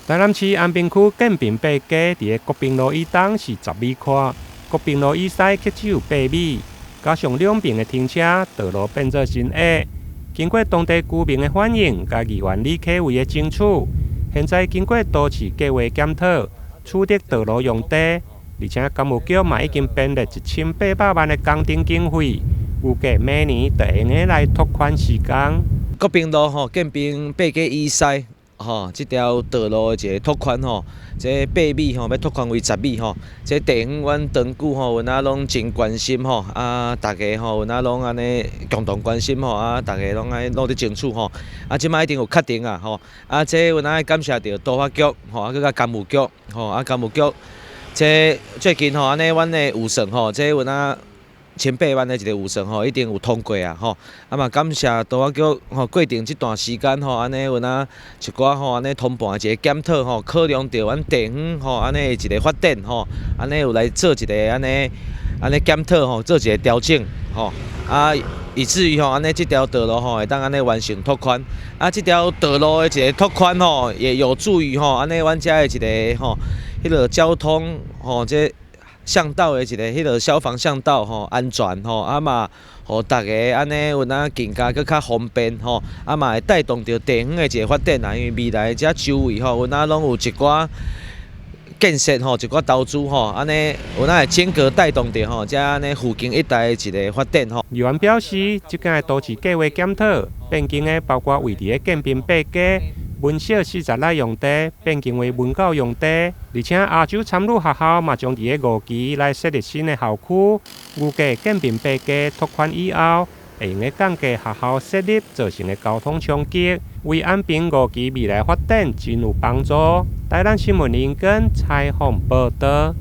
台南市安平區建平八街，佇个國平路以東是10米寬，國平路以西卻只有8米。加上兩邊的停車，道路變做真狹。經過當地居民的反映，佮議員李啟偉的爭取，現在經過都市計劃檢討，取得道路用地，而且工務局嘛已經編列1800萬的工程經費，預計明年就會用得來拓寬施工。國平路吼，建平八街以西。吼，這條道路的一个拓寬吼，這八米吼欲拓寬為十米吼，這地方阮長久吼，有影攏真關心吼，啊，逐家吼有影攏按呢共同關心吼，啊，逐家攏愛努力爭取吼，啊，這擺已經有確定啊吼，啊，這有影愛感謝著都發局吼，啊，閣佮工務局吼，啊，工務局這最近吼，按呢阮的預算吼，這有影千八萬的一个預算吼，已經有通過啊吼，啊嘛感謝都發局吼，過程這段時間吼，按呢有影一寡吼按呢通盤的一个檢討吼，考量著阮地方吼按呢一个發展吼，按呢有來做一个按呢按呢檢討吼，做一个調整吼，啊以至於吼按呢這條道路吼會當按呢完成拓寬，啊這條道路的一个拓寬吼，也有助於吼按呢阮遮的一个吼，彼个交通吼這巷道的一个彼个消防巷道吼安全吼，啊嘛，予逐家按呢有影更加閣較方便吼，啊嘛會帶動著地方的一个發展啊，因為未來遮周圍吼，有影攏有一寡建設吼，一寡投資吼，按呢有影會整個帶動著吼，遮按呢附近一帶的一个發展吼。議員表示，這件的都市計劃檢討變更的包括位佇个建平八街文小46用地變更為文教用地，而且亞洲參與學校嘛將佇个五期來設立新的校區。預計建平八街拓寬以後，會用得降低學校設立造成的交通衝擊，為安平五期未來發展真有幫助。台南新聞林根採訪報導。